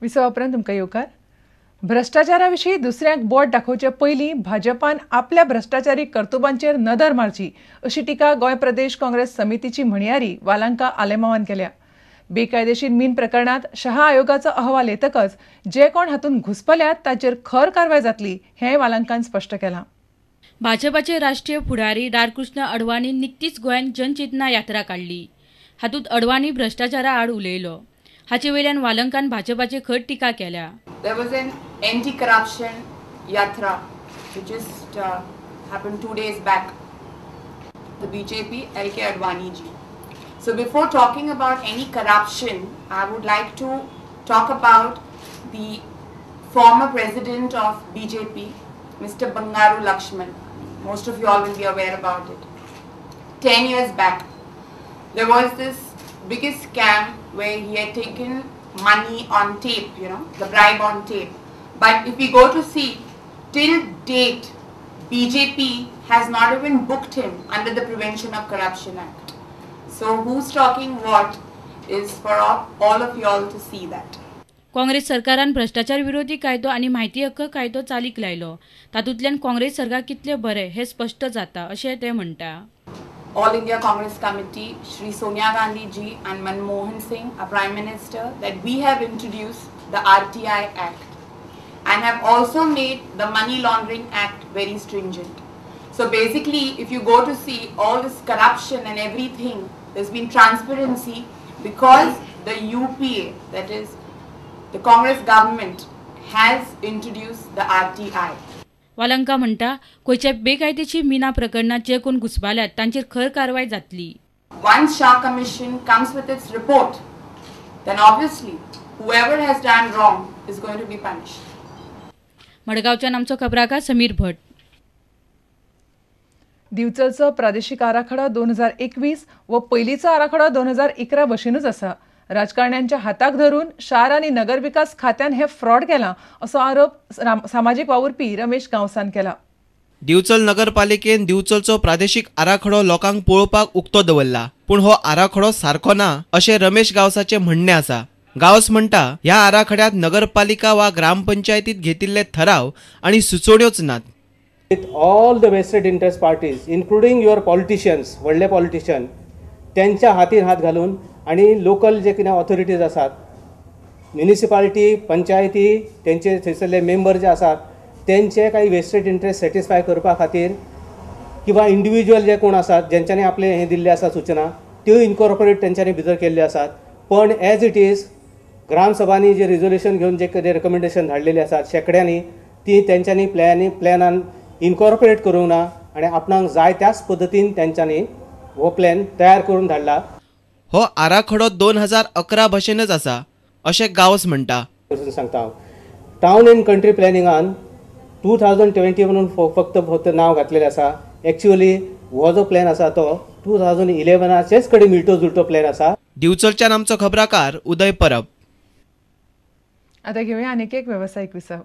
विसवा उपरांत तुमकां येवकार. भ्रश्टाचारा विशीं दुसऱ्यांक बोट दाखोवचे पयलीं भाजपान आपल्या भ्रश्टाचारी कर्तुबांचेर नदर मारची अशी टिका गोंय प्रदेश काँग्रेस समितीची म्हणयारी वालांका आलेमावान केल्या. बेकायदेशीर मीन प्रकरणात शहा आयोगाचो अहवाल येतकच जे कोण हातूंत घुस्पल्यात ताचेर खर कारवाय जातली हेंय वालांकान स्पश्ट केलां. भाजपाचे राष्ट्रीय फुडारी लालकृष्ण अडवाणी निकतीच गोंयांत जनचेतना यात्रा काडली. हातूंत अडवाणी भ्रश्टाचारा आड उलयलो. हाचे वयल्यान वालंकान भाजपाची खर टिका केल्या. There was an anti-corruption yatra which just happened 2 days back. The BJP, L.K. Advani ji. So before talking about any corruption, I would like to talk about the former president of BJP, Mr. Bangaru Lakshman. Most of you all will be aware about it. 10 years back, there was this biggest scam where he had taken money on tape, you know, the bribe on tape. But if we go to see, till date, BJP has not even booked him under the Prevention of Corruption Act. So who's talking what is for all of you all to see that. Congress सरकारान भ्रष्टाचार विरोधी कायदो आनी म्हायती हक्क कायदो चालीक लायलो. तातूंतल्यान काँग्रेस सरकार कितलें बरें हें स्पश्ट जाता अशें ते म्हणटा. All India Congress Committee, Shri Sonia Gandhi ji and Manmohan Singh, our Prime Minister, that we have introduced the RTI Act and have also made the Money Laundering Act very stringent. So basically, if you go to see all this corruption and everything, there's been transparency because the UPA, that is the Congress government, has introduced the RTI. Valanka म्हणटा खंयच्या बेकायदेशीर मिना प्रकरणात जे कोण घुसपाल्यात तांचेर खर कारवाय जातली. Once Shah Commission comes with its report, then obviously whoever has done wrong is going to be punished. मडगांवच्यान आमचो खबराकार समीर भट. दिवचलचो प्रादेशीक आराखडो 2021 व पयलींचो आराखडो 2011 भशेनूच आसा. राजकारण्यांच्या हाताक धरून शार आनी नगर विकास खात्यान हे फ्रॉड केला असो आरोप सामाजीक वावुरपी रमेश गांवसान केला. दिवचल नगरपालिकेन दिवचलचो प्रादेशीक आराखडो लोकांक पळोवपाक उक्तो दवरला, पूण हो आराखडो सारको ना अशें रमेश गांवसाचें म्हणणें आसा. गांवस म्हणटा ह्या आराखड्यांत नगरपालिका वा ग्रामपंचायतीत घेतिल्ले ठराव आनी सुचोवण्योच नात. With all the vested interest parties, including your politicians, व्हडले पॉलिटिशियन, त्यांच्या हातीन हात घालून आणि लोकल जे कितें ऑथॉरिटीज आसात, म्युनिसिपालिटी, पंचायती, तेंचे थंयसरले मेंबर जे आसात तेंचे काही वेस्टेड इंट्रस्ट सॅटिस्फाय करपा खातीर किंवा इंडिविज्युअल जे कोण आसात ज्यांच्यांनी आपले हें दिल्ले आसा सूचना त्यो इनकॉर्पोरेट तेंच्यांनी भितर केल्ल्यो आसात. पण एज it is ग्रामसभांनी जे रिजोल्युशन घेवन जे कितें रेकमेंडेशन धाडलेली आसात शेंकड्यांनी, ती तेंच्यांनी प्लॅनान इनकॉर्पोरेट करूंक ना आनी आपणाक जाय त्याच पद्दतीन तेंच्यांनी हो प्लॅन तयार करून धाडला. हो आराखडो 2011 भशेनच आसा अशें गांवस म्हणटा. सांगता हांव, टावन एंड कंट्री प्लॅनिंगान 2020 म्हणून फक्त फक्त नांव घातलेलें आसा. एक्च्युअली हो जो प्लॅन आसा तो 2011चेच कडेन मेळटो जुळटो प्लॅन आसा. दिवचलच्यान आमचो खबराकार उदय परब. आतां घेवया आनीक एक वेवसायीक विसव.